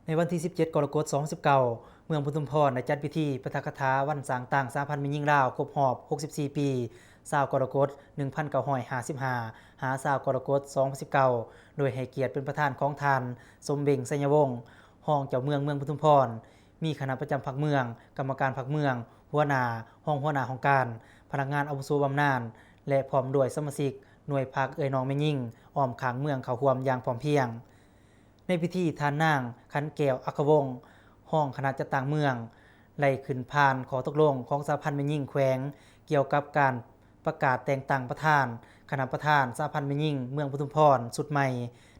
ໃນວັນທີສິບເຈັດ ກໍລະກົດ ສອງພັນສິບເກົ້າ ເມືອງປະທຸມພອນໄດ້ຈັດພິທີປາຖະກະຖາວັນສ້າງຕັ້ງສະຫະພັນແມ່ຍິງລາວຄົບຮອບ ຫົກສິບສີ່ ປີ ຊາວ ກໍລະກົດ ໜຶ່ງພັນເກົ້າຮ້ອຍຫ້າສິບຫ້າ ຫາ ຊາວ ກໍລະກົດ ສອງພັນສິບເກົ້າ ໂດຍໃຫ້ກຽດເປັນປະທານຂອງທ່ານ ສົມເບັງ ໄຊຍະວົງ ຮອງເຈົ້າເມືອງເມືອງປະທຸມພອນ, ມີຄະນະປະຈຳພັກເມືອງ, ກຳມະການພັກເມືອງ, ຫົວໜ້າ, ຮອງຫົວໜ້າຫ້ອງການ, ພະນັກງານອາວຸໂສບຳນານ ແລະ ພ້ອມດ້ວຍສະມາຊິກໜ່ວຍພັກເອື້ອຍນ້ອງແມ່ຍິງອ້ອມຂ້າງເມືອງເຂົ້າຮ່ວມຢ່າງພ້ອມພຽງ. ໃນພິທີ ທ່ານນາງ ຂັນແກ້ວ ອັກຂະວົງ ຮອງຄະນະຈັດຕັ້ງເມືອງ ໄດ້ຂຶ້ນຜ່ານຂໍ້ຕົກລົງຂອງສະຫະພັນແມ່ຍິງແຂວງ ກ່ຽວກັບການປະກາດແຕ່ງຕັ້ງປະທານຄະນະປະທານສະຫະພັນແມ່ຍິງເມືອງປະທຸມພອນຊຸດໃໝ່,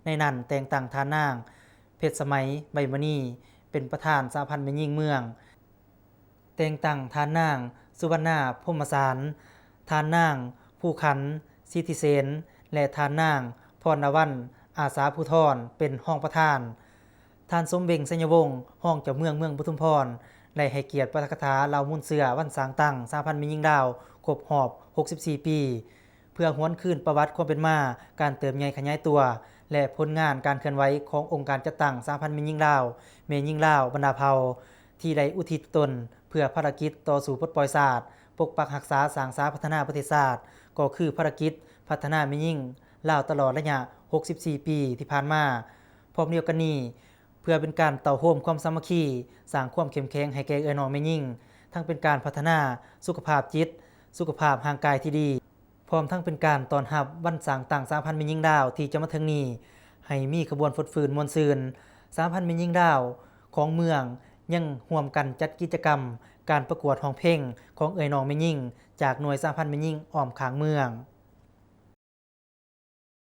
ໃນນັ້ນແຕ່ງຕັ້ງທ່ານນາງ ເພັດສະໄໝ ໄວມະນີ ເປັນປະທານສະຫະພັນແມ່ຍິງເມືອງ, ແຕ່ງຕັ້ງທ່ານນາງ ສຸວັນນາ ພົມມະສານ, ທ່ານນາງ ພູຂັນ ສິດທິເສນ ແລະ ທ່ານນາງ ພອນລະວັນ ອາສາພູທອນ ເປັນຮອງປະທານ. ທ່ານ ສົມເບັງ ໄຊຍະວົງ ຮອງເຈົ້າເມືອງເມືອງປະທຸມພອນ ໄດ້ໃຫ້ກຽດປາຖະກະຖາເລົ່າມູນເຊື້ອວັນສ້າງຕັ້ງສະຫະພັນແມ່ຍິງລາວຄົບຮອບ ຫົກສິບສີ່ ປີ ເພື່ອຫວນຄືນປະຫວັດຄວາມເປັນມາ, ການເຕີບໃຫຍ່ຂະຫຍາຍຕົວ ແລະ ຜົນງານການເຄື່ອນໄຫວຂອງອົງການຈັດຕັ້ງສະຫະພັນແມ່ຍິງລາວ, ແມ່ຍິງລາວບັນດາເຜົ່າ ທີ່ໄດ້ອຸທິດຕົນເພື່ອພາລະກິດຕໍ່ສູ້ປົດປ່ອຍຊາດ, ປົກປັກຮັກສາ, ສ້າງສາ, ພັດທະນາປະເທດຊາດ, ກໍຄືພາລະກິດພັດທະນາແມ່ຍິງລາວຕະຫຼອດໄລຍະ ຫົກສິບສີ່ ປີທີ່ຜ່ານມາ. ພ້ອມດຽວກັນນີ້, ເພື່ອເປັນການເຕົ້າໂຮມຄວາມສາມັກຄີ, ສ້າງຄວາມເຂັ້ມແຂງໃຫ້ແກ່ເອື້ອຍນ້ອງແມ່ຍິງ, ທັງເປັນການພັດທະນາສຸຂະພາບຈິດ, ສຸຂະພາບຮ່າງກາຍທີ່ດີ, ພ້ອມທັງເປັນການຕ້ອນຮັບວັນສ້າງຕັ້ງສະຫະພັນແມ່ຍິງລາວທີ່ຈະມາເຖິງນີ້ ໃຫ້ມີຂະບວນຟົດຟື້ນມ່ວນຊື່ນ. ສະຫະພັນແມ່ຍິງລາວຂອງເມືອງຍັງຮ່ວມກັນຈັດກິດຈະກຳການປະກວດຮ້ອງເພງຂອງເອື້ອຍນ້ອງແມ່ຍິງຈາກໜ່ວຍສະຫະພັນແມ່ຍິງອ້ອມຂ້າງເມືອງ.